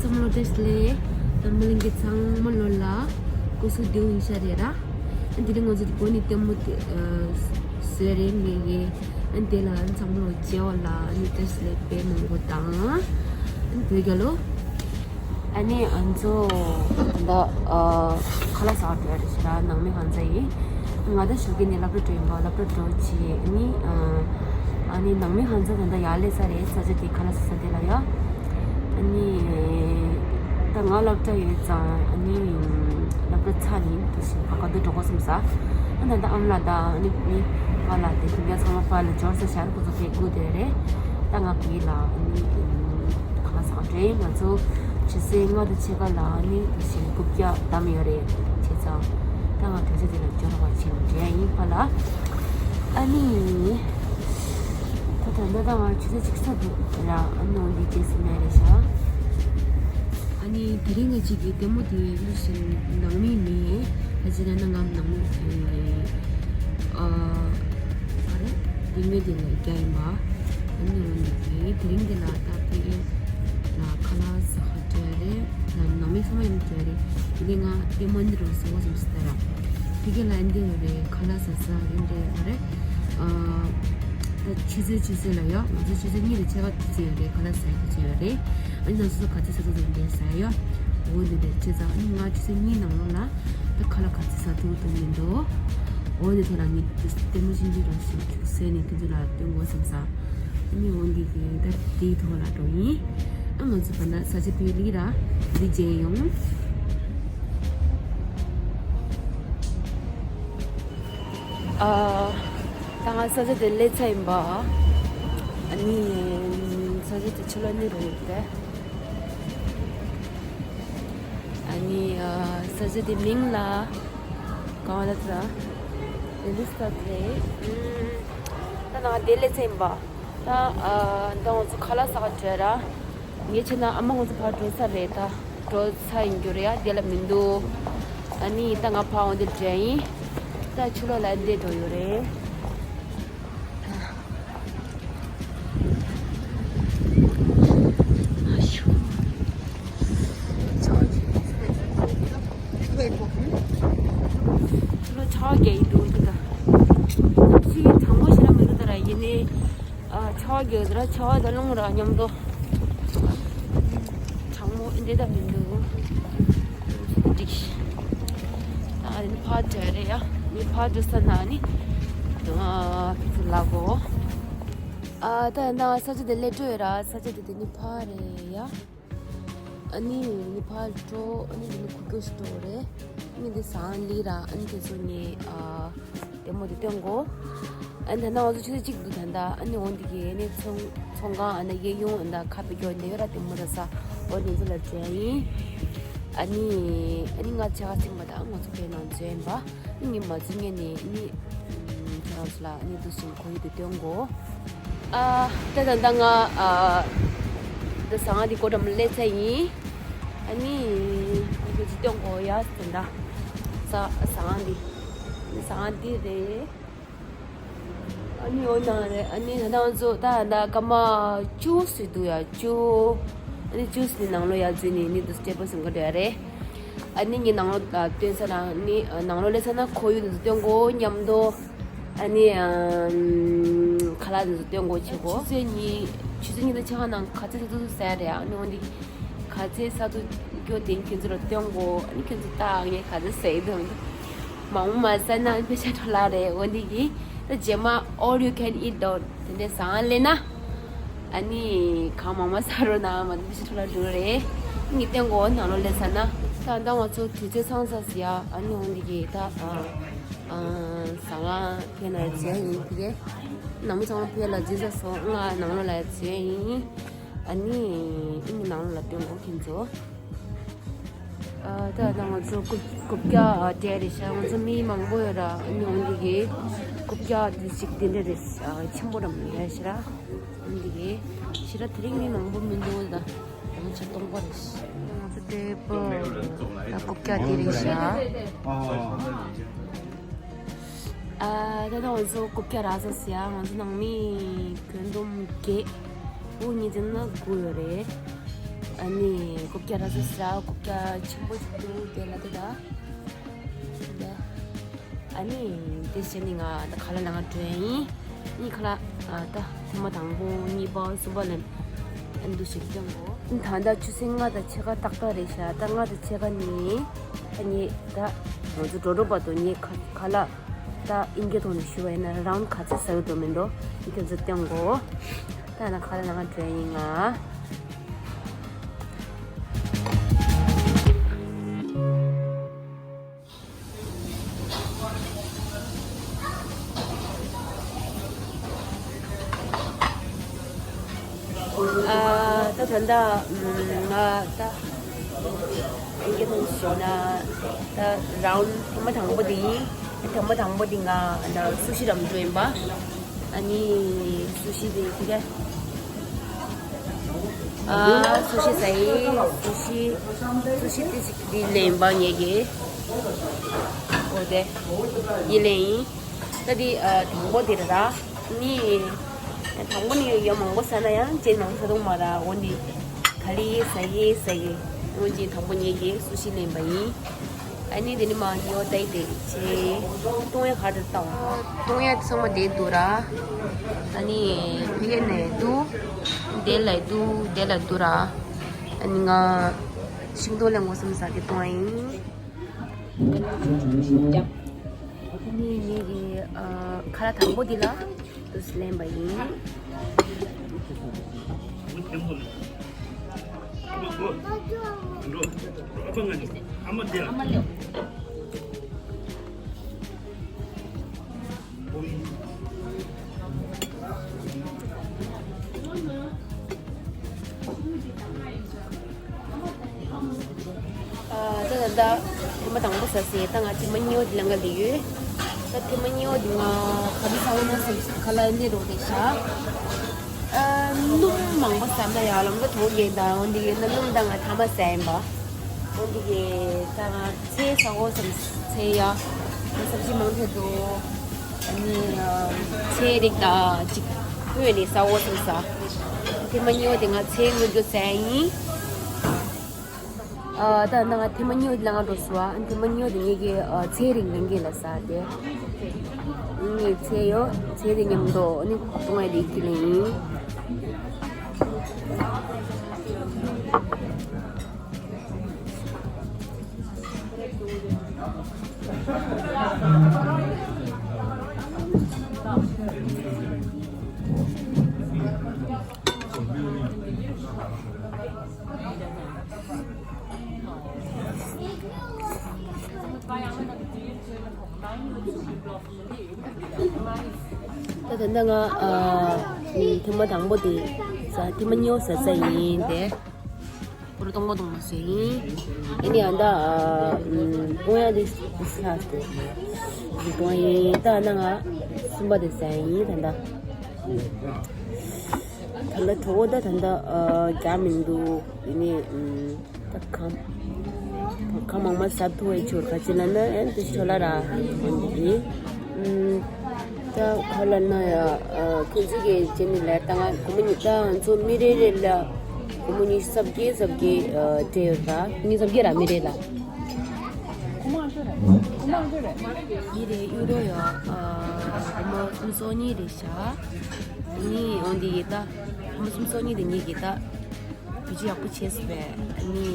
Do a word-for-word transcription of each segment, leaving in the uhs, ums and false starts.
བསམ་བློ་བཀྲ་ཤིས་བདེ་ལེགས། ད་མི་ལིང་གི་ཚང་མ་ལོ་ལ་སྐུ་གཟུགས་བདེ་པོ་ཡིན་ཤག་རེད་ར། ཨ་དེ་རིང་ང་ཚོ་དེ་གོ་ནི་ལྟད་མོ་དེ་བཟོས་རེད་ངེས་ངེས། ཨ་དེ་ལ་ཨ་ཚང་མ་ལོ་མཇལ་བ་ལ་ཨ་ནི་བཀྲ་ཤིས་བདེ་ལེགས་དཔེ་མང་པོ་དང་ཨ་ནི་བོད་རྒྱལ་ལོ། ཨ་ནི་ང་ཚོ་ད་ཁ་ལག་ཟ་བར་འགྲོ་ཡ་རེད་ཤག་ར། ནང་མི་ཧང་ཚ་ཡིན། ང་ད་ཞོགས་ཀས་ནས་སློབ་གྲྭ་འགྲོ་ཡིན་པ། སློབ་གྲྭ་འགྲོ་བྱས་ཨ་ནི་ཨ་ནི་ནང་མི་ཧང་ཚ་ད་ལྟ་ཡར་སླེབས་ཚར་རེད། ས་ཆ་དེ་ཁ་ལག་ཟ་ས་དེ་ལ་ཡ། ཨ་ནི། ད་ང་སློབ་གྲྭ་ཡོད་ཙང་ཨ་ནི། སློབ་གྲྭ་ཚར་ནས་དེ་བཞིན་ཕ་ག་དུ་འགྲོ་དགོས་བསམ་ས། ཨ་ད་ད་ཨམ་ལགས་དང་ཨ་ནི་མི་པཱ་ལགས་དེ་དེ་འདྲ་ཚང་མ་པཱ་ལགས་འབྱོར་ས་ཤར་ཁོ་ཚོ་དཔེ་སྒུག་བསྡད་རེད། ད་ང་བུ་ལ་ཨ་ནི། ག་ས་ག་འདྲེ་ང་ཚོ་ཆུ་ཚོད་ལྔ་དང་ཕྱེད་ཀ་ལ་ཨ་ནི་དེ་བཞིན་རྐུབ་བཀྱག་བསྡམས་ཡོད་རེད། བྱས་ཙང་ད་ང་དུས་ཚོད་དེ་ལ་འབྱོར་བ་བྱས་ནས་འགྲོ་ཡ་ཡིན་པཱ་ལགས། ཨ་ནི། ད་ད་ད་ད་ང་ཆུ་ཚོད་གཅིག་ཚར་འདུག་ར། ཨ་ནི་འོ་འདི་རྗེས་སུ་མེད་རེད་ཤག་ཨ་ནི་དེ་རིང་ང་གཅིག་གི་ལྟད་མོ་དེ་ལུས་ཤིང་ནང་མི་མེད། ད་ཅི་ན་ན་ང་ནང་མི་ཨ་ཨ་རེད། དེ་མེད་དེ་ལ་རྒྱ་ཡིན་པ། ཨ་ནི་འོ་འདི་དེ་དེ་རིང་དེ་ལ་ད་དེ་ལ་ཁ་ལག་ཟ་ཁ་བྲལ་རེད། ད་ནང་མི་ཚང་མ་ཡང་བྲལ་རེད། དེ་ལས་ང་ལྟད་མོ་འདི་རུ་སོང་བ་ཙམ་ཟེར་ར། དེ་ག་ལ་འདི་ཡོད་རེད། ཁ་ལག་ཟ་ས་ཡིན་རེད་ཨ་རེད། ཨ་ད་ཆུ་ཚོད་ཆུ་ཚོད་ལ་ཡོད། ང་ཚོ་ཆུ་ཚོད་གཉིས་ལ་ཕྱེད་ཀ་དུས་ཚོད་ཡོད་རེད། ཁ་ལག་ཟ་ཡ་དུས་ཚོད་ཡོད་རེད། ཨ་ནི་ང་ཚོ་ག་ཚོད་ཟ་ཐུབ་ཐུབ་འདི་ཟ་ཡ་ཡོད། འོ་འདི་འདི་བྱས་ཙང་ཨ་ནི་ང་ཆུ་ཚོད་གཉིས་ནང་ལོགས་ལ་ད་ཁ་ལག་ག་ཚོད་ཟ་ཐུབ་ཐུབ་མི་འདུག་འོ་འདི་ཐོག་ལ་ངས་ལྟད་མོ་ཆུང་ཆུང་རང་ཞིག་བཟོས་ནས་དེ་ཚོ་ལ་སྟོན་དགོས་བསམ་ས། ཨ་ནི་འོ་འདི་གི་ད་དེའི་ཐོག་ལ་འགྲོ་ཡིན། ཨ་ང་ཚོ་ད་ལྟ་ས་ཆ་དེ་ལི་ར་འདི་མཇལ་ཡོང་། ཨ་ད་ང་ས་ཆ་དེ་སླེབས་ཚར་ཡིན་པ། ཨ་ནི་ས་ཆ་དེ་ཆུ་ལོག་ནི་རེད་དེ། ཨ་ནི་ཨ་ས་ཆ་དེ་མིང་ལ་གང་ལ་ཚ་དེ་ལི་སྟ་དེ། ད་ང་དེ་སླེབས་ཚར་ཡིན་པ། ད་ཨ་ད་ང་ཚོ་ཁ་ལག་ཟ་ག་འགྲོ་ར། ངས་བྱས་ན་ཨ་མ་ང་ཚོ་ཕར་འགྲོ་ས་རེད། ད་འགྲོ་ས་ཡིན་རྒྱུ་རེད་ཡ། དེ་ལ་མི་འདུག་ཨ་ནི་ད་ང་ཕར་འོང་དེ་འདྲ་ཡིན། ད་ཕྱི་ལོགས་ལ་འདི་འགྲོ་ཡོད་རེད། ཕྱི་ལོགས་ཆར་པ་རྒྱག་གི་འདུག་འདི་ད་ཕྱི་གྲང་མོ་ཞེ་དྲག་མི་འདུག་ད་ར། ཡིན་ནའི་ཨ་ཆར་པ་རྒྱག་གི་འདུག་ར། ཆར་པ་དང་རླུང་ར་མཉམ་དུ། གྲང་མོ་འདི་ད་མི་འདུག་འགྲིག་ཨ་ནི་ཕར་འགྲོ་རེད་ཡ། ནི་ཕར་འགྲོ་ས་ན་ནི་ཨ་ཕི་ཚུར་ལ་གོ་ཨ་ད་ཡིན་ད་ས་ཆ་དེ་སླེབས་འགྲོ་ཡོད་ར། ས་ཆ་དེ་དེ་ནི་ཕར་རེད་ཡ། ཨ་ནི་ནི་ཕར་འགྲོ། ཨ་ནི་དེ་ནི་ཁུ་ཁུ་ཞིག་འགྲོ་རེད། ཨ་ནི་དེ་ཟངས་ལི་ར། ཨ་ནི་དེ་ཚོ་ནི་ཨ་ལྟད་མོ་དེ་སྟོན་གོ་ཨ་ནི་ད་ནང་ང་ཚོ་ཆུ་ཚོད་གཅིག་འདུག་ད་ལྟ། ཨ་ནི་འོ་འདི་གི་ཨ་ནི་ཚོང་ཚོང་ཁང་ཨ་ནི་གཡས་གཡོན་ཨ་ནི་ཁ་པའི་སྐྱོ་འདི་ཡོད་ར། ལྟད་མོ་ར་ས་འོ་འདི་ཚོ་ལ་འགྲོ་ཡ་ཡིན། ཨ་ནི་ཨ་ནི་ང་ཆ་ག་ཚིག་མ་ད་ང་ཚོ་བོད་ནང་འཛུལ་ཡིན་པ། ཨ་ནི་མ་འཛུལ་ངེས་ནས་ཨ་ནི་ཁྱེད་རང་ཚོ་ལ་ཨ་ནི་འདུག་སེ་ཁོར་ཡུག་དེ་སྟོན་གོ་ཨ་ད་ད་ད་ང་ཨ་ད་ཟངས་འདི་སྒོ་འགྲམ་སླེབས་ཚར་ཡིན། ཨ་ནི་ཁོ་ཚོ་སྟོན་གོ་ཡ། ད་ད་ཟངས་འདི་ཟངས་འདི་རེད། ཨ་ནི་འོ་ན་རེད། ཨ་ནི་ད་ང་ཚོ་ད་ད་སྐར་མ་བཅུ་ཙམ་འདུག་ཡ། བཅུ། ཨ་ནི་བཅུ་ཙམ་ནང་ལོགས་ཡར་འཛུལ་ནས་ནི་འདུག་སེ་སྐྱིད་པོ་ཟིན་ག་འགྲོ་ཡ་རེད། ཨ་ནི་ངས་ནང་ལོགས་ལ་སྟོན་ས་ན་ནི་ནང་ལོགས་སླེབས་ཚར་ན་ཁོར་ཡུག་འདི་ཚོ་སྟོན་གོ་མཉམ་དུ། ཨ་ནི་ཨམ་ཁ་ལག་འདི་ཚོ་སྟོན་གོ་བྱེད་གོ་ཆུ་ཚོད་གཉིས་ཆུ་ཚོད་གཉིས་དང་ཕྱེད་ཀ་ནང་ག་ཚོད་ཟ་ཐུབ་ཐུབ་ཟ་ཡ་རེད། ཨ་ནི་འོ་འདི་ག་ཚོད་ཟ་ཐུབ་རྒྱུ་དེ་ཁྱོད་ཚོ་ལ་སྟོན་གོ་ཨ་ནི་ཁྱོད་ཚོ་ལྟ། ངས་ག་ཚོད་ཟ་ཡི་འདུག་མང་པོ་མ་ཟ་ན་ཨ་ནི་པེ་ཤ་འཕྲོ་བརླག་རེད། འོ་འདི་གི་ད་རྗེས་མ་all you can eat though དེ་འདྲའི་ཟ་ལེ་ན། ཨ་ནི་གང་མང་མང་ཟ་རོགས་གནང་། མ་གཏོགས་ཕྱི་དྲོ་ལ་འགྲོ་རེད། ངས་བསྟན་གོ་ནང་ལོགས་སླེབས་ཚར་ན། ད་ད་ང་ཚོ་དུས་ཚོད་ཚང་ཚར་ཟིན་ཡ། ཨ་ནི་འོ་འདི་གི་ད་ཨ་ཨ་ཟ་ཁང་ཕེབས་ན་ཡ་བྱས་ཡིན་དེ་གས། ནང་མི་ཚང་མ་ཕེབས་ལ་རྗེས་ས་སོང་། ང་ནང་ལོགས་ལ་ཡ་བྱས་ཡིན། ཨ་ནི་ཨ་ནི་ནང་ལོགས་ལ་སྟོན་གོ་ཁྱེད་ཚོ། ཨ་ད་ད་ང་ཚོ་རྐུབ་རྐུབ་བཀྱག་ཨ་སྤྲད་རེད་ཤག་ང་ཚོ་མི་མང་པོ་ཡོད་ར། ཨ་ནི་འོ་འདི་གི་རྐུབ་བཀྱག་དེ་ཅིག་དེ་འདྲ་རེད། ཨ་ཆེན་པོ་ར་མི་རེད་ཤག་འོ་འདི་གི་ཕྱི་ར་དེ་རིང་མི་མང་པོ་མི་འདུག་ད་ང་ཚོ་སྟོང་པ་རེད་ཤག་ང་ཚོ་ཏྲེ་པོ་ད་རྐུབ་བཀྱག་དེ་རེད་ཤག་ཨ་ད་ད་ང་ཚོ་རྐུབ་བཀྱག་རག་ཚར་ཟིན་ཡ། ང་ཚོ་ནང་མི་ཁྱོན་བསྡོམས་བརྒྱད། བུ་གཉིས་ཙམ་ན་དགུ་ཡོད་རེད། ཨ། ཨ་ནི་རྐུབ་བཀྱག་ར་ཟ་ཟ་རྐུབ་བཀྱག་ཆེན་པོ་ཞིག་འདུག་དེ་ལ་དེ་ད། ཨ་ནི་དེ་བྱས་ནི་ང་ད་ཁ་ལག་ལ་ང་འགྲོ་ཡ་ཡིན། ཨ་ནི་ཁ་ལག་ཨ་ད་ཐེངས་མ་དང་པོ་གཉིས་པ་གསུམ་པ་ལ་ཨ་འདུ་ཞིག་སྟོན་གོ། ད་ལྟ་ཆུ་ཚོད་ལྔ་དང་ཕྱེད་ཀ་ཏག་ཏག་རེད་ཤག་ད་ལྔ་དང་ཕྱེད་ཀ་ནི་ཨ་ནི་ད་ང་ཚོ་འགྲོ་འགྲོ་བར་དུ་ངས་ཁ་ཁ་ལག་ད་ཨིན་སྐད་ཐོག་ནས་ཞུ་བ་ཡིན་ན་རའུན་ག་ཚོད་ཟ་གི་འདུག་མི་འདུག་ཨིན་སྐད་ཚོ་སྟོན་གོ། ད་ང་ཁ་ལག་ལ་ང་འགྲོ་ཡ་ཡིན་ང་། ཨ་ད་ད་ལྟ་ང་ད་ཨིན་སྐད་ཐོག་ཞུས་ན་ད་རའུན་ཐེངས་མ་དང་པོ་དེ་ཡིན། ཐེངས་མ་དང་པོ་དེ་ང་ད་སུ་ཤི་རམ་འགྲོ་ཡིན་པ། ཨ་ནི་སུ་ཤི་དེ་དེ་ག་ཨ་སུ་ཤི་ཟ་ཡི། སུ་ཤི་སུ་ཤི་དེ་ཞིག་དེ་ལེན་པ་ངེད་ཀྱིས། འོ་དེ་ཡིན་ལེན་ཡིན། ད་དེ་ཨ་དང་པོ་དེ་རེད་ད། ནི་དང་པོ་ནི་ཡང་མང་པོ་ཟ་ན་ཡང་རྗེས་མང་ཟ་འདུག་མ་ར། འོ་འདི་ག་ལེ་ཟ་ཡི་ཟ་ཡི། འོ་འདི་དང་པོ་ངེད་ཀྱིས་སུ་ཤི་ལེན་པ་ཡིན། ཨ་ནི་དེ་ནི་མ་ཉོ་ཏའི་དེ་ཆེ་གཏོང་ཡ་ག་རེ་བཏང་གཏོང་ཡ་ཚང་མ་དེ་འདུག་ར། ཨ་ནི་ཕི་ཡེ་ནས་འདུག་དེ་ལ་འདུག་དེ་ལ་འདུག་ར། ཨ་ནི་ང་ཤིང་ཏོག་ལ་ངོ་སེམས་ཟ་གི་གཏོང་ཡ་ཡིན། ནི་ངེད་ཀྱི་ཨ་ཁ་ལག་དང་པོ་འདི་ལ་དུས་ལེན་པ་ཡིན། ཨ་ད་ད་ད་ཐེངས་མ་དང་པོ་ཟ་ཟེར། ད་ང་ཐེངས་མ་གཉིས་པ་དེ་ལ་ང་ལ་ཡོད། ད་ཐེངས་མ་གཉིས་པ་དེ་ང་ག་རེ་ཟ་འོ་ན་བསམ་ཁ་ལག་སྣེ་རོགས་དེ་བྱ། ཨ་སྣུམ་མང་པོ་ཟ་ན་ཡག་ལམ་ལ་དོག་གེ་ད་འོན་ཏེ་ཡིན་ན་སྣུམ་ད་ང་ཐ་མ་ཟ་ཡིན་པ། འོན་ཏེ་གེ་ད་ང་ཚལ་ཟ་འོ་བསམ་ཚལ་ཡ། ང་སབ་ཇི་མང་ཐེ་འདུག་ཨ་ནི་ཚལ་རིགས་ད་ཅིག་སྤོས་ནས་ཟ་འོ་བསམ་ཟ། ཐེངས་མ་གཉིས་པ་དེ་ང་ཚལ་དངོས་རྒྱུ་ཟ་ཡིན། ཨ་ད་ནང་ཐེངས་མ་གཉིས་པ་ལ་ང་འགྲོ་སོང་ཨ། ཐེངས་མ་གཉིས་པ་དེ་ངེད་ཀྱི་ཨ་ཚལ་རིགས་ལེན་གྱི་ལ་ཟ་དེ། ངས་ཚལ་ཡོད་ཚལ་དེ་མཉམ་དུ་ཨ་ནི་གཏོང་ཡ་དེ་ཁས་ལེན་ཡིན། ད་ད་ལྟ་ང་ཨ་ཐེངས་མ་དང་པོ་དེ་ཟ་ཐེངས་མ་གཉིས་པ་ཟ་ས་ཡིན་ཏེ། ཁོ་རང་གཏོང་མ་གཏོང་མ་ཟེར་ཡིན། ཨེ་ནི་ཨ་ད་ཨ་གཏོང་ཡ་དེ་ལྷག་ཏུ་གཏོང་ཡིན། ད་ན་ང་གསུམ་པ་དེ་ཟ་ཡིན་ད་ད། ད་ལྟ་གྲོད་ཁོག་ད་ད་ལྟ་ཨ་རྒྱག་མི་འདུག་ཡིན་ནི་ཨུམ། ད་ཁམ། ཁམ་མང་མ་ཟ་ཐུབ་པའི་ཆོར་ཁ་ཅིག་ལ་ན་ཨན་དུ་ཆོ་ལ་ར་ཡིན་གི། ཨུམ། ད་ཁ་ལ་ན་ཡ་ཨ་ཁོང་ཚོ་གི་ཅི་ནི་ལ་ད་ང་གོ་མོ་ཉི་ད་ང་ཚོ་མི་རེ་རེ་ལ་གོ་མོ་ཉི་སབ་གི་སབ་གི་ཨ་སྤྲད་ཡོད་ར། མི་སབ་གི་ར་མི་རེ་ལ། མི་རེ་ཡུ་རོ་ཡ་ཨ་གོ་མོ་སུམ་སོ་གཉིས་རེ་ཤ། ནི་འོན་ཏེ་ཡི་ད་གོ་མོ་སུམ་སོ་གཉིས་དེ་ཉིད་ཀྱི་ད། བེད་སྤྱོད་ཡག་པོ་བྱས་སོང་བས། ཨ་ནི་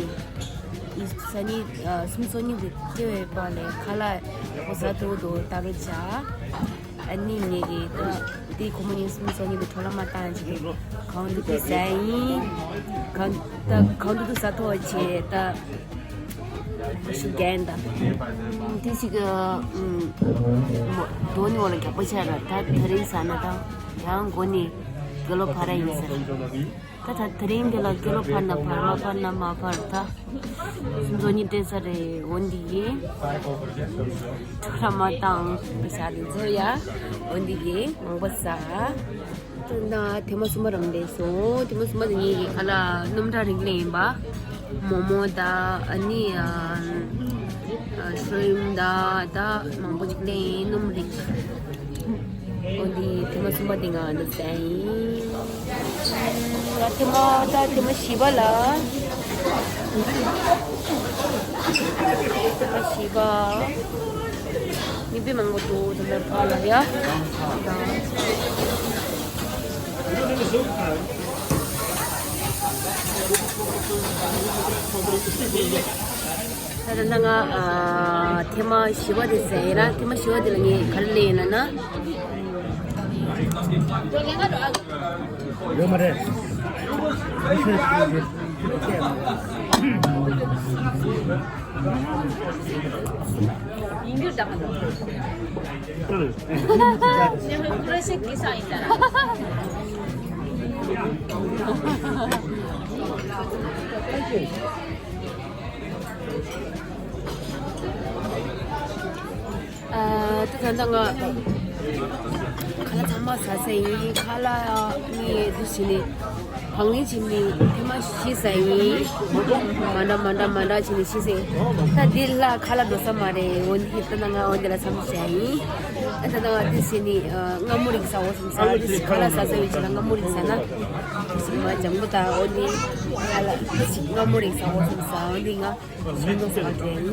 ཨི་ས་ནི་ཨ་སུམ་སོ་གཉིས་དེ་སྐྱེ་བའི་བར་ལས་ཁ་ལག་ཡག་པོ་ཟ་ཐུབ་འདུག་ད་རུ་བྱ། ཨ་ནི་ངེད་ཀྱི་ད་དེ་གོ་མོ་ཉིན་སུམ་སོ་གཉིས་དེ་གྲོ་ལ་མ་བཏང་ཅིག་གང་འདུག་དུ་ཟ་ཡིན། གང་ད་གང་འདུག་དུ་ཟ་ཐུབ་བྱས་ད་ག་ཤུ་རྒན་ད། དེ་ཞིག་ཨ་ཨུམ་མོ་དོ་ནི་འོ་ལ་ཡག་པོ་བྱས་ལ་ད་ད་རིང་ཟ་ན་ད་ཡང་མགོ་ནི་དགེ་ལོ་ཕ་ར་ཡིན་ཟེར། ད་ད་དེ་རིང་འདི་ལ་སྐྱེ་ལོ་ཕར་ན་ཕར་མ་ཕར་ན་མ་ཕར་ད། མགྱོགས་ནི་སྤྲད་ས་རེད་འོ་འདི་ཡིན། ཁྲོ་ར་མ་བཏང་བྱ་དེ་ཚོ་ཡ་འོ་འདི་ཡིན་མང་པོ་ཟ། ད་ཐེངས་མ་གསུམ་པ་རམ་འདས་སོང་། ཐེངས་མ་གསུམ་པ་དེ་ངེད་ཀྱི་ཁ་ལག་སྣུམ་ཁྲག་རིགས་ལས་ཡིན་པ། མོ་མོ་ད་ཨ་ནི་ཨ་ཤོ་རིམ་ད་ད་མང་པོ་ཅིག་ལས་ཡིན་སྣུམ་རིགས། འོ་འདི་ཐེངས་མ་གསུམ་པ་དེ་ང་འདི་ཟ་ཡིན། ང་ཐེངས་མ་ད་ཐེངས་མ་བཞི་པ་ལ་ བཞི་པ། མི་དཔེ་མང་པོ་འདུག་དེ་འདྲ་ཕར་ལ་ཡ། ད་ད་ང་ཨ་ཐེངས་མ་བཞི་པ་དེ་ཟེར་ཡིན་ན། ཐེངས་མ་བཞི་པ་དེ་ལ་ངས་ག་རེ་ལབ་ཡིན་ལབ་ན། ཡོད་མ་རེད། ཡིན་རྒྱུ་དང་། ཀུ་རེ་ཤི་གི་ས་ཡིན་ད་ར། ཨ། ད་ད་ལྟ་ང་ཁ་ལག་ཚང་མ་ཟ་ས་ཡིན། ཁ་ལག་ནི་འདི་བྱས་ནས་བང་ལེན་བྱས་ནས་ཐེངས་མ་བཞི་ཟ་ཡིན། མ་འདྲ་མ་འདྲ་མ་འདྲ་བྱས་ནས་བཞི་ཟ་ཡིན། ད་འདི་ལ་ཁ་ལག་འགྲོ་ས་མ་རེད། འོན་ཏེ་ད་ལྟ་ང་འོན་ཏེ་ལ་མཚམས་བཞག་ཡིན། ཨ། ད་ལྟ་ང་འདི་བྱས་ནས་ཨ་མངར་མོ་རིགས་ཟ་འོ་བསམ་ས། འདི་ཁ་ལག་ཟ་ས་ཡོད་ཅེ་ལ་མངར་མོ་རིགས་ཟ་ན་འདི་བྱས་ནས་ང་ལྗང་ཁུ་དང་འོན་ཏེ་ཁ་ལག་འདི་བྱས་མངར་མོ་རིགས་ཟ་འོ་བསམ་ས། འོན་ཏེ་ང་ཤིང་ཏོག་ཟ་བ་དྲན།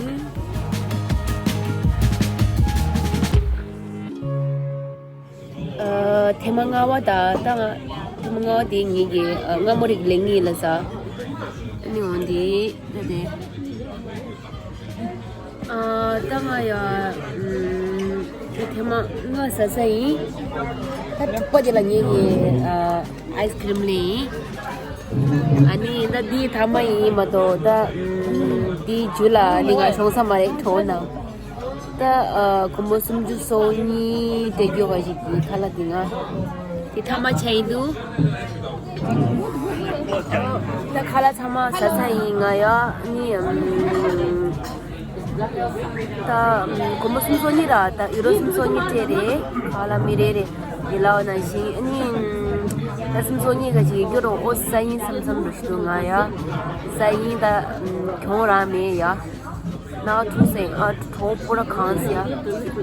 ཨ། ཐེངས་མ་ལྔ་པ་ད་ད་ང་ཐེངས་མ་ལྔ་པ་དེ་ངེད་ཀྱིས་ཨ་མངར་མོ་རིགས་ལེན་གྱི་ཡིན་ལབ་ས། ཨ་ནི་འོན་ཏེ་ད་དེ་ཨ་ད་ང་ཡ་ཨམ་ཐེངས་མ་ལྔ་ཟ་ས་ཡིན། ད་དྲུག་པ་དེ་ལ་ངེད་ཀྱིས་ཨ་ཨའི་སི་ཁི་རིམ་ལེན་ཡིན། ཨ་ནི་ད་འདི་ཐ་མ་ཡིན་མ་གཏོགས་ད་ཨམ་འདིའི་རྒྱུད་ལ་ནི་ང་ཤོང་ས་མ་རེད། གྲོགས་ནང་ད་ཨ་སྒོར་མོ་སུམ་ཅུ་སོ་གཉིས་སྤྲད་རྒྱུ་བ་ཞིག་གི་ཁ་ལག་འདི་ང་འདི་ཐ་མ་ཆགས་ཡིན་འདུག་ད་ཁ་ལག་ཚང་མ་ཟ་ས་ཡིན། ང་ཡ་ནི་ཨམ་ད་སྒོར་མོ་སུམ་ཅུ་སོ་གཉིས་ར། ད་ཡུ་རོ་སུམ་ཅུ་སོ་གཉིས་སྤྲད་རེད། ཁ་ལག་མི་རེ་རེ་ཡི་ལའོ་ནང་བཞིན། ཨ་ནི་ད་སུམ་ཅུ་སོ་གཉིས་ག་ཅིག་རྒྱུ་རོ་ཨོ་ཟ་ཡིན་བསམ་བསམ་རུ་ཞིག་འདུག་ང་ཡ་ཟ་ཡིན། ད་གྱོང་རག་མེད་ཡ། ནག་ཐུག་སེ་ཨ་གྲོགས་པོ་ར་གང་སེ་ཡ།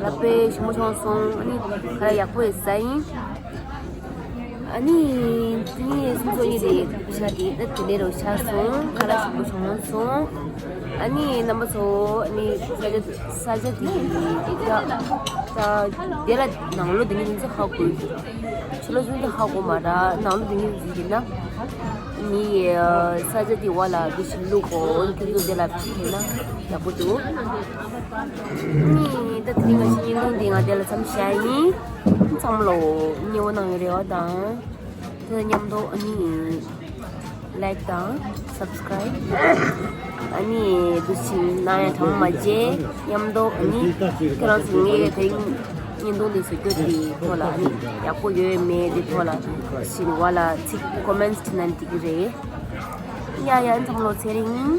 ལ་པེ་ཞིམ་མོ་བྱུང་སོང་། ཨ་ནི་ཁ་ལག་ཡག་པོ་ཡི་ཟ་ཡིན། ཨ་ནི་དེ་ནས་སུམ་ཅུ་སོ་གཉིས་རེད། ཤ་དེ་ད་དེ་ལས་རོ་ཤ་སོང་། ཁ་ལག་ཞིམ་པོ་བྱུང་སོང་། ཨ་ནི་རྣམ་པ་ཚོ་ཨ་ནི་ས་ཆ་ས་ཆ་དེ་ཡིན་ད་ད་དེ་ལ་ནང་ལོ་དེ་ནི་ཚོ་ཧ་གོ་ཡོད། ཕྱི་ལོ་ཚུན་ཚོད་ཧ་གོ་མ་ར། ནང་ལོ་དེ་ནི་ཡིན་ན་ནི་ས་ཆ་དེ་བ་ལ་དེ་ཞིག་ལུག་གོ་ཁྱོད་ཚོ་དེ་ལ་ཕྱིན་ན་ཡག་པོ་འདུག་ནི་ད་དེ་ནི་ང་ཞིག་ཉིན་ལུང་དེ་ང་དེ་ལ་མཚམས་བཞག་ཡིན། ཚང་མ་ལོ་ཉེ་བོ་ནང་ཡོད་རེ་བ་དང་། དེ་མཉམ་དུ་ཨ་ནི་ལའིཀ་དང་སབ་སི་ཀི་རའིབ་ཨ་ནི་འདུག་ཕྱིན་གནང་ཡ་གྲངས་མ་བརྗེད། མཉམ་དུ་ཨ་ནི་ཁྱེད་རང་ཚོ་ངའི་དེ་བརྙན་ཐུང་འདི་བཟོ་རྒྱུ་དེའི་ཐོག་ལ་ཨ་ནི་ཡག་པོ་ཡོད་མེད་དེ་ཐོག་ལ་ཕྱིན་བ་ལ་ཚིག་ཀོ་མེན་ཊི་བྲིས་ན་འགྲིག་གི་རེད། ཡ་ཡ། ཚང་མ་ལོ་ཚེ་རིང་།